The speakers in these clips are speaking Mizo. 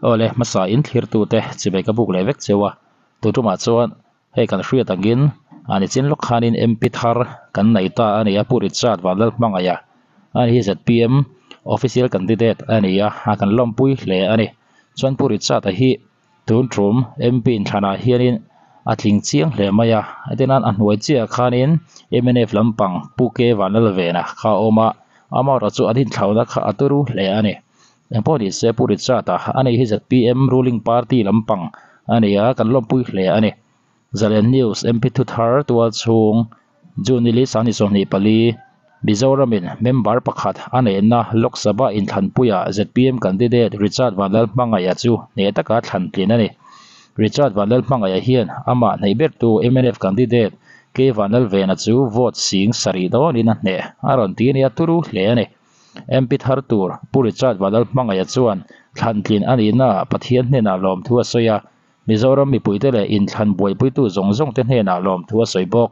Awle hmasa in thlirtute chibai ka buk leh vek cheu a, tutumah chuan hei kan hriat angin a nichin lawk khanin MP thar kan nei ta a ni a, Pu Richard Vanlalhmangaiha a ni hi zpm official candidate a ni a, a kan lawmpui hle a ni. Chuan Pu Richard-a hi tun tum MP inthlanah hianin a tling chiang hle mai a, hetiang nan a hnuai chiahah khanin mnf lampang Pu K Vanlalvena kha a awm a, amaherawhchu an inthlauhna kha a turu hle a ni. Engpawh ni se Pu Richard-a a ni hi zpm ruling party lampang a ni a, kan lawmpui hle a ni. Zalen News MP thuthar tual chhung June ni li sangni 24 Mizoramin member pakhat a neihna Lok Sabha inthlanpuiah zpm candidate Richard Vanlalhmangaiha chu hneh taka thlan tlin a ni. Richard Vanlalhmangaiha hian amah hneih bertu mnf candidate K Vanlalvena chu vote sing sarih dawnin a hneh a rawn ti a nia turu hle a ni. MP thar tur Pu Richard Vanlalhmangaiha chuan thlan tlin a nihnaah Pathian hnenah lawmthu a sawi a, Mizoram mipuite leh inthlan buaipuitu zawng zawngte hnenah lawmthu a sawi bawk.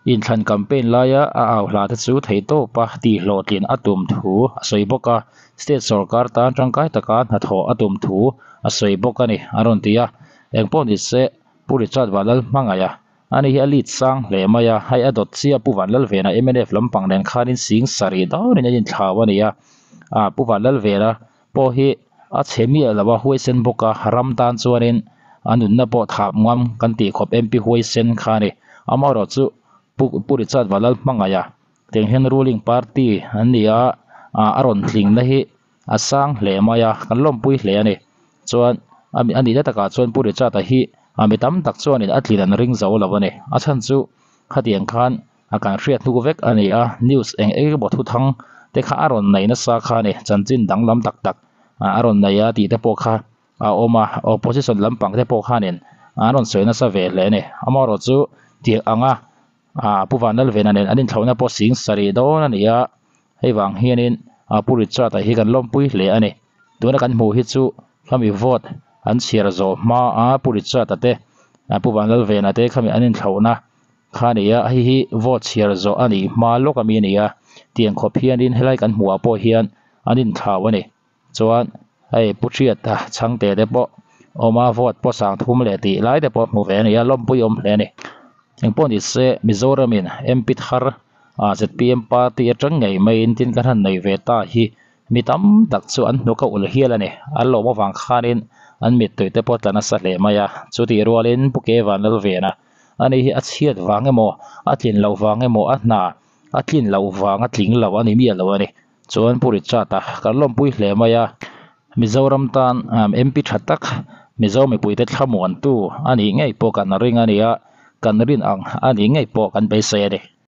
Inthlan campaign laia a au hla te chu theihtawpa tihhlawhtlin a tum thu a sawi bawk a, state sorkar tan tangkai taka hnathawh a tum thu a sawi bawk a ni, a rawn ti a. Engpawh ni se, Pu Richard Vanlalhmangaiha a ni hi a lead sang hle mai a, hei a dawt chiah Pu Vanlalvena mnf lampang nen khanin sing sarih dawnin an inthlau a ni a, Pu Vanlalvena pawh hi a chhe miah lo a, huaisen bawk a, ram tan chuanin a nunna pawh thap ngam kan tih khawp MP huaisen kha a ni. Amaherawh chu Pu Pu Richard Valal hmangaih a, tiang hian ruling party an ni a, a rawn tlingna hi a sang hle mai a, kan lawmpui hle a ni. Chuan a a nihna takah chuan Pu Richard-a hi a mi tam tak chuanin a tlin an ring zo lo a ni. A chhan chu khatiang khan a kan hriat hnuk vek a ni a, news eng eng emaw thuthang te kha a rawn nei nasa kha a ni, chanchin danglam tak tak a rawn nei a tih te pawh kha a awm a, opposition lampang te pawh khanin an rawn sawi nasa ve hle a ni. Amaherawh chu tih anga Pu Vanlalvena nen an inthlauhna pawh sing sarih dawn a ni a, hei vang hianin Pu Richard-a hi kan lawmpui hle a ni. Tuna kan hmuh hi chu khami vote an chhiar zawh hma a Pu Richard-a te Pu Vanlalvena te khami an inthlauhna Kha a ni a, hei hi vote chhiar zawh a nih hma lawk ami a ni a, tiang khawp hianin helai kan hmuh ah pawh hian an inthlau a ni. Chuan hei Pu Hriata chhangte te pawh awm a, vote pawh sang thum leh tih lai te pawh hmu ve a ni a, lawmpui awm hle a ni. Engpawh ni se Mizoramin MP thar ah zpm party atang ngei maiin tin kan han nei ve ta hi mi tam tak chu an hnuk a ulh hial a ni. An lawm avang khanin an mittui te pawh tla nasa hle mai a, chutih rualin Pu Kevan Lalvena Ani hi a chhiat vang emaw, a tlin loh vang emaw, a hna a tlin loh vang a tling lo a ni miah lo a ni. Chuan Pu Richard-a kan lawmpui hle mai a, Mizoram tan MP tha tak, Mizo mipuite thlamuantu a nih ngei pawh kan ring a ni a, kan rin ang a nih ngei pawh kan beisei a ni.